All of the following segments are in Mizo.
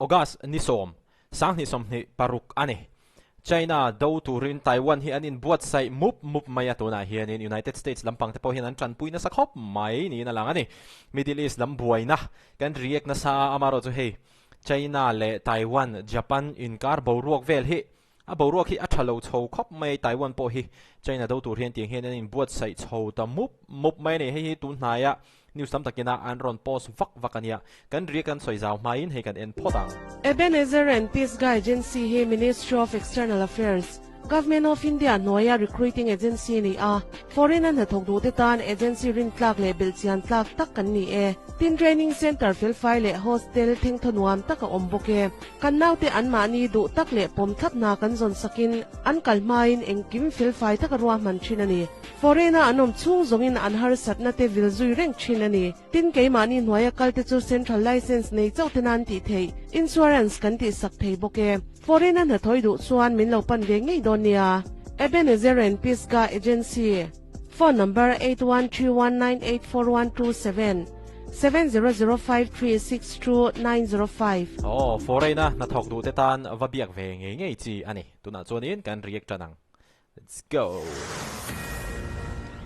August ni sawm, 2026 a ni. China do turin Taiwan hi an inbuatsaih mup mup mai a, tunah hianin United States lampang te pawh hian an tanpui nasa khawp mai niin a lang a ni. Middle East lam buaina kan react nasa a, amaherawhchu hei China leh Taiwan, Japan inkar boruak vel hi a boruak hi a tha lo chho khawp mai, Taiwan pawh hi China do tur hian tiang hian an inbuatsaih chho ta mup mup mai a ni. Hei hi tun hnaia News tam takina an rawn post vak vak a nia. Kan ri kan sawi zau hmain hei kan en phawt ang. Ebenezer and Pisgah Agency hi Ministry of External Affairs, Government of India hnuaia recruiting agency a ni a, foreign a hnathawk duhte tan agency rintlak leh belhchian tlak tak kan ni e. Tin training centre felfai leh hostel thengthaw nuam tak a awm bawk e. Kan naute anmahni duh tak leh pawm thlap hna kan zawn sakin an kal hmain engkim felfai taka ruahman thin a ni. Foreign-a an awm chhung zawngin an harsatna te vil zui reng thin a ni. Tin, keimahni hnuaia kal te chu Central Licence nei chauh te nan tih theih, Insurance kan tih sak thei bawk e. Foreign-a hnathawi duh chuan min lo pan ve ngei dawn nia. Ebenezer and Pisgah Agency, Phone number, 8131984127, 7005362905. Aw, foreign-a hnathawk duh te tan va biak ve ngei ngei chi a ni. Tunah chuanin kan react tan ang. Let's go!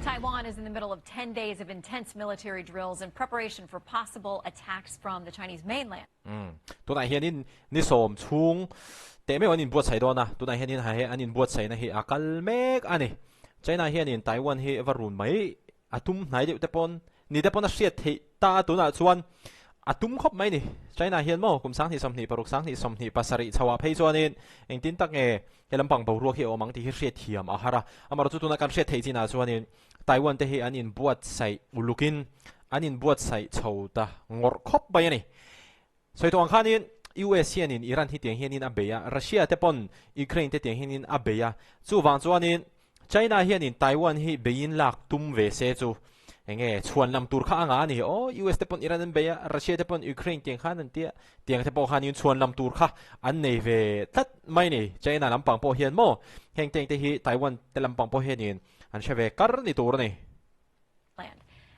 Taiwan is in the middle of 10 days of intense military drills in preparation for possible attacks from the Chinese mainland. Umm. Tunah hianin ni sawm chhung teh meuh an inbuatsaih dawn a, tunah hianin ha he an inbuatsaihna hi a kal mek a ni. China hianin Taiwan hi va run mai a tum hnai deuh te pawn ni te pawn a hriat theih ta a, tunah chuan a tum khawp mai ni. China hian maw kum 2026, 2027 chho ah phei chuanin engtin tak nge He lampang boruak hi a awm ang tih hi hriat thiam a har a, amaherawh chu tuna kan hriat theih chinah chuanin Taiwan te hi an inbuatsaih ulukin an inbuatsaih chho ta ngawrh khawp mai a ni. Sawi tawh ang khanin US hianin Iran hi tiang hianin a bei a, Russia te pawn Ukraine te tiang hianin a bei a, chuvang chuanin China hianin Taiwan hi beiin lak tum ve se chu enge chhuan lam tur kha a ngah a ni. Aw, US te pawn Iran an bei a, Russia te pawn Ukraine tiang khan an tia, tiang te pawh khanin chhuan lam tur kha an nei ve tlat mai a ni. China lampang pawh hian maw heng teng te hi Taiwan te lampang pawh hianin an hre ve kar ni tur a ni.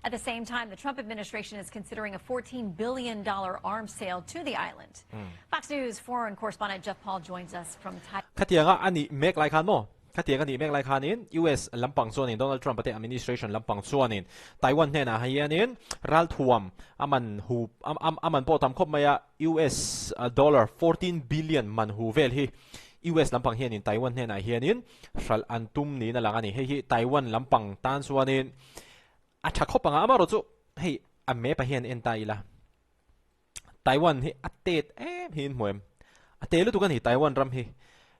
At the same time, the Trump administration is considering a $14 billion arms sale to the island. Fox News foreign correspondent Jeff Paul joins us from Taiwan. Khatianga a nih mek lai khan maw? Khatiang a nih mek lai khanin US lampang chuanin Donald Trump-a te administration lampang chuanin Taiwan hnenah hianin ralthuam a man hu a man pawh tam khawp mai a, US dollar 14 billion man hu vel hi US lampang hianin Taiwan hnenah hianin hralh an tum niin a lang a ni. Hei hi Taiwan lampang tan chuanin a tha khawp ang a, amaherawh chu hei a map ah hian en ta ila Taiwan hi a tet em hi in hmu em? A te lutuk a ni Taiwan ram hi.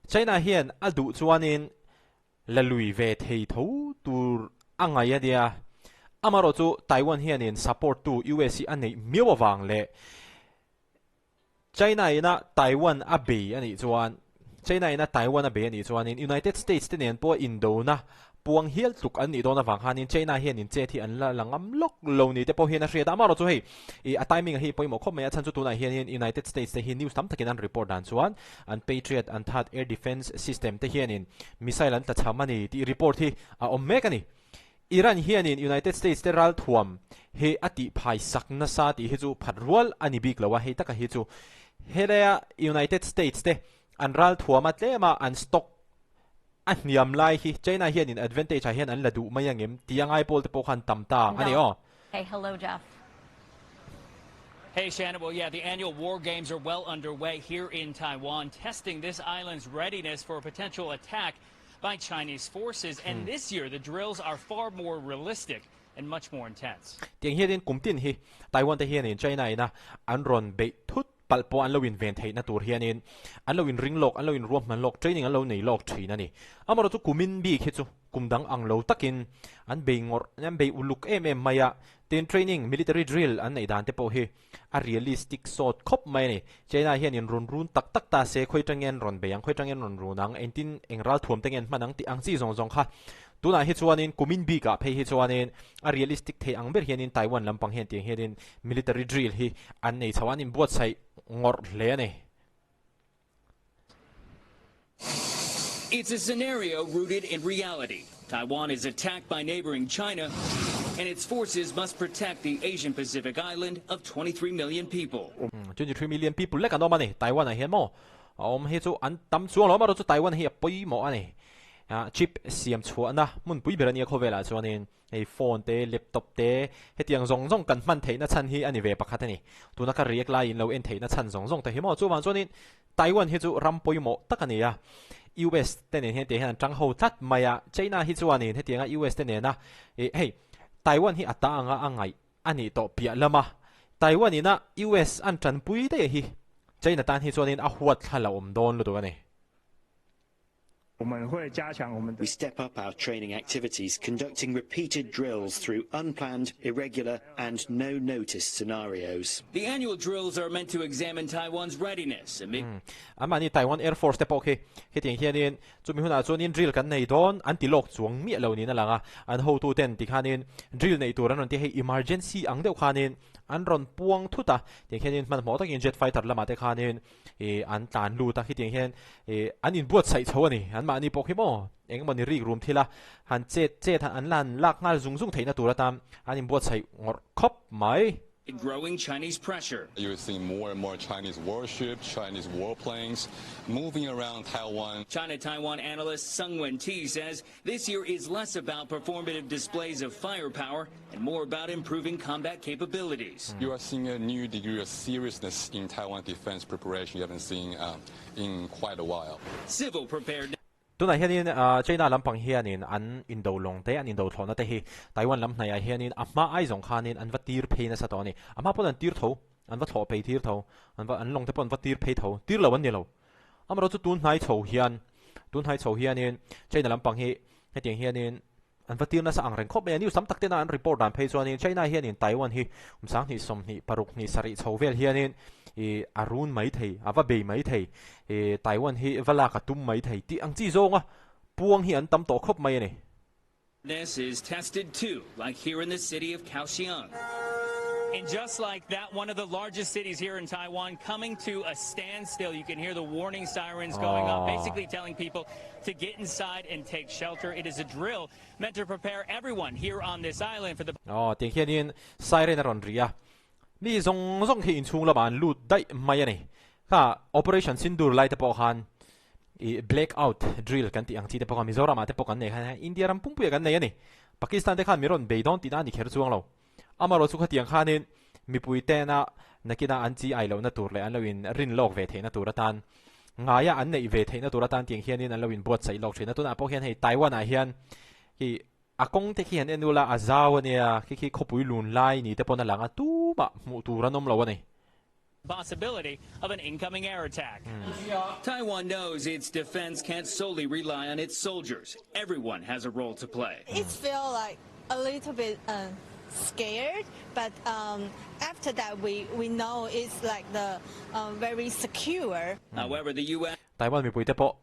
China hian a duh chuanin la lui ve thei tho tur a ngaih a nia. Amaherawh chu Taiwan hianin support tu US hi a neih miau avang leh China ina Taiwan a bei a nih chuan China ina Taiwan a bei a nih chuanin United States te nen pawh indona puang hial tluk an nih dawn avang khanin China hianin chet hi an la la ngam lawk lo ni te pawh hian a hriat a. Amaherawh chu hei ih a timing a hi pawimawh khawp mai a, chhan chu tunah hianin United States te hi news tam takin an report dan chuan an Patriot an THAAD air defence system te hianin missile an tlachham a ni tih report hi a awm mek a ni. Iran hianin United States te ralthuam hi a tih phai sak nasa tih hi chu phat rual a ni bik lo a, hei taka hi chu helaia United States te an ralthuam a tlema an stock a hniam lai hi China hianin advantage ah hian an la duh mai angem tih a ngai pawl te pawh khan tam ta a ni aw. Hey, hello Jeff. Hey Shannon, well yeah, the annual war games are well underway here in Taiwan, testing this island's readiness for a potential attack by Chinese forces and this year the drills are far more realistic and much more intense. Tiang hianin kum tin hi Taiwan te hianin China ina an rawn beih thut palh pawh an lo inven theihna tur hianin an lo inring lawk, an lo inruahman lawk, training an lo nei lawk thin a ni. Amaherawhchu kumin bik hi chu kum dang ang lo takin an bei ngawrh, an bei uluk em em mai a, tin training military drill an neih dan te pawh hi A realistic sawt khawp mai a ni. China hian in rawn run tak tak ta se, khawi atangin an rawn bei ang, khawi atangin an rawn run ang, engtin eng ralthuam te nge an hman ang tih ang chi zawng zawng kha. Tunah hi chuanin kumin bikah phei hi chuanin a realistic thei ang ber hianin Taiwan lampang hian tiang hianin military drill hi an nei chho a, an inbuatsaih ngawrh hle a ni. It's a scenario rooted in reality. Taiwan is attacked by neighboring China. And its forces must protect the Asian Pacific island of 23 million people. 23 million people lek an awm a ni. Taiwan ah hian maw a awm hi chu an tam chuang lo amaherawhchu Taiwan hi a pawimawh a ni. Chip siam chhuahna hmunpui ber a nia khawvelah chuanin hei phone te laptop te hetiang zawng zawng kan hman theihna chhan hi a ni ve pakhat a ni. Tuna ka react laiin lo en theihna chhan zawng zawng te hi maw chuvang chuanin Taiwan hi chu ram pawimawh tak a ni a, US te nen hian tiang hian an tang ho tlat mai a, China hi chuanin hetianga US te nena ih hei Taiwan hi a ta anga a ngaih a nih tawh piah lama Taiwan ina US an tanpui daih hi China tan hi chuanin a huat thla la awm dawn lutuk a ni. We step up our training activities, conducting repeated drills through unplanned, irregular and no-notice scenarios. The annual drills are meant to examine Taiwan's readiness amid. Anmahni Taiwan Air Force te pawh khi hetiang hianin chumi hunah chuanin drill kan nei dawn an ti lawk chuang miah lo niin a lang a, an hotuten tikhanin drill neih tur an rawn ti a, hei emergency ang deuh khanin an rawn puang thut a, tiang hianin hmanhmawh takin jet fighter lamah te khanin Ih an tlan lut a khitiang hian ih an inbuatsaih chho a ni. Anmahni pawh khi maw eng emaw ni rik rum thil a han chet chet han an la han lak nghal zung zung theihna tur atan an inbuatsaih ngawrh khawp mai. Growing Chinese pressure. You are seeing more and more Chinese warships, Chinese warplanes moving around Taiwan. China-Taiwan analyst Sung Wen-ti says this year is less about performative displays of firepower and more about improving combat capabilities. You are seeing a new degree of seriousness in Taiwan defense preparation you haven't seen in quite a while. Civil preparedness. Tunah hianin China lampang hianin an indo lawng te, an indo thlawhna te hi Taiwan lam hnaihah hianin a hma ai zawng khanin an va tir phei nasa tawh a ni. A hma pawn an tir tho, an va thlawh phei tir tho, an va an lawng te pawh an va tir phei tho, tir lo an ni lo. Amaherawhchu tun hnai chho hian, tun hnai chho hianin China lampang hi hetiang hianin An va tir nasa ang reng khawp mai a, news tam tak tena an report dan phei chuanin China hianin Taiwan hi kum 20 26 27 chho vel hianin ih a run mai thei, a va bei mai thei, ih Taiwan hi va lak a tum mai thei tih ang chi zawnga puang hi an tam tawh khawp mai a ni. This is tested too, like here in the city of Kaohsiung. And just like that, one of the largest cities here in Taiwan coming to a standstill. You can hear the warning sirens going up, basically telling people to get inside and take shelter. It is a drill meant to prepare everyone here on this island for the Aw, tiang hianin siren a rawn ri a, mi zawng zawng khi inchhung lamah an lut daih mai a ni. Kha Operation Sindoor lai te pawh khan ih black out drill kan tih ang chi te pawh kha Mizoramah te pawh kan nei khan India ram pumpuiah kan nei a ni. Pakistan te khan mi rawn bei dawn tihna a ni kher chuang lo. Amaherawhchu khatiang khanin mipui tena nakina an chi ai lohna tur leh an lo in rin lawk ve theihna tur atan ngaia an neih ve theihna tur atan tiang hianin an lo in buatsaih lawk thin a. Tunah pawh hian hei Taiwan ah hian khi a kawng te khi han en ula a zau a nia, khi khi khawpui lun lai ni te pawn a lang a, tumah hmuh tur an awm lo a ni. Possibility of an incoming air attack. Taiwan knows its defense can't solely rely on its soldiers. Everyone has a role to play. It feels like a little bit uh, scared, but um, after that we, we know it's like the uh, very secure. However, the U.S. Taiwan mipui te pawh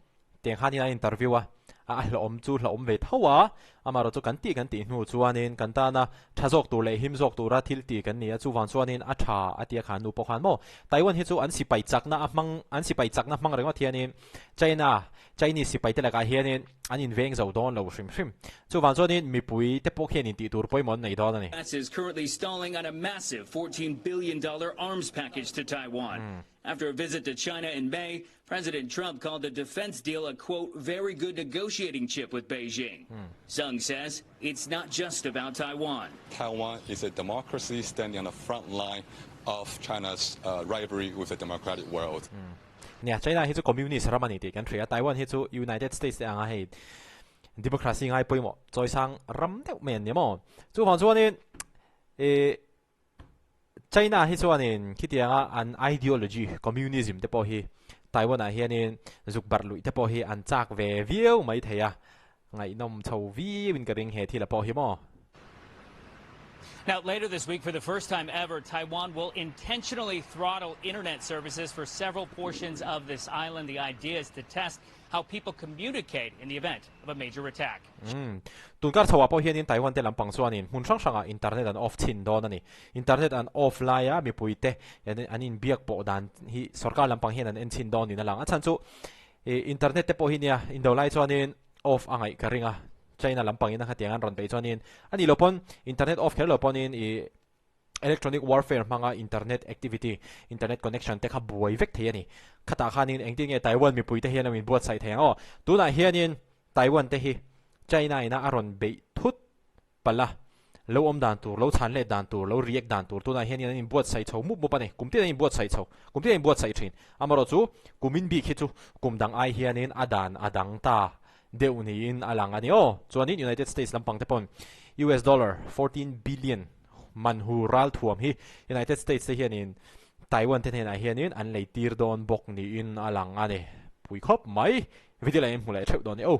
Tiang khanin a interview a, a hlawhawm chu hlawhawm ve tho a, amaherawh chu kan tih kan tih hnu chuanin kan tana tha zawk tur leh him zawk tura thil tih kan ni a, chuvang chuanin a tha a ti a khan nu pawh khan maw Taiwan hi chu an sipai chakna a hmang an sipai chakna hmang ringawt hianin China Chinese sipai te lakah hianin an inveng zo dawn lo hrim hrim. Chuvang chuanin mipui te pawh khian intih tur pawimawh an nei dawn a ni. US is currently stalling on a massive $14 billion arms package to Taiwan. After a visit to China in May, President Trump called the defense deal a, quote, very good negotiating chip with Beijing. Sung says it's not just about Taiwan. Taiwan is a democracy standing on the front line of China's uh, rivalry with the democratic world. Nia, China hi chu communist ram ani tih kan hria. Taiwan hi chu United States te anga hei democracy ngai pawimawh chawisang ram deuh mai an ni maw. Chuvang chuanin eh China hi chuanin khitianga an ideology communism te pawh hi Taiwan ah hianin zuk barh luih te pawh hi an chak ve viau mai thei a, ngaihnawm chho viau in ka ring he thil a pawh hi maw. Now, later this week, for the first time ever, Taiwan will intentionally throttle internet services for several portions of this island. The idea is to test how people communicate in the event of a major attack. Umm. Tunkar chhoah pawh hianin Taiwan te lampang chuanin hmun hrang hrangah internet an off chhin dawn a ni. Internet an off laia mipuite an inbiak pawh dan hi sorkar lampang hian an en chhin dawn niin a lang. A chhan chu internet te pawh hi nia indo lai chuanin off a ngaih ka ring a. China lampangin a khatiang an rawn beih chuanin a nih loh pawn internet off kher loh pawnin ih electronic warfare hmanga internet activity, internet connection te kha buai vek thei a ni. Khatah khanin engtin nge Taiwan mipuite hian lo inbuatsaih thei ang aw? Tunah hianin Taiwan te hi China ina a rawn beih thut palh a, lo awm dan tur, lo chhan let dan tur, lo react dan tur tunah hianin an inbuatsaih chho mup mup a ni. Kum tin an inbuatsaih chho, kum tin an inbuatsaih thin. Amaherawhchu chu kumin bik hi chu kum dang ai hianin a dan a dang ta deuh niin a lang a ni aw. Chuanin United States lampang te pawn US dollar 14 billion man hu ral thuam hi United States te hianin Taiwan te hnenah hianin an lei tir dawn bawk niin a lang a ni. Pui khawp mai. Video lah in hmu leh theuh dawn ni aw.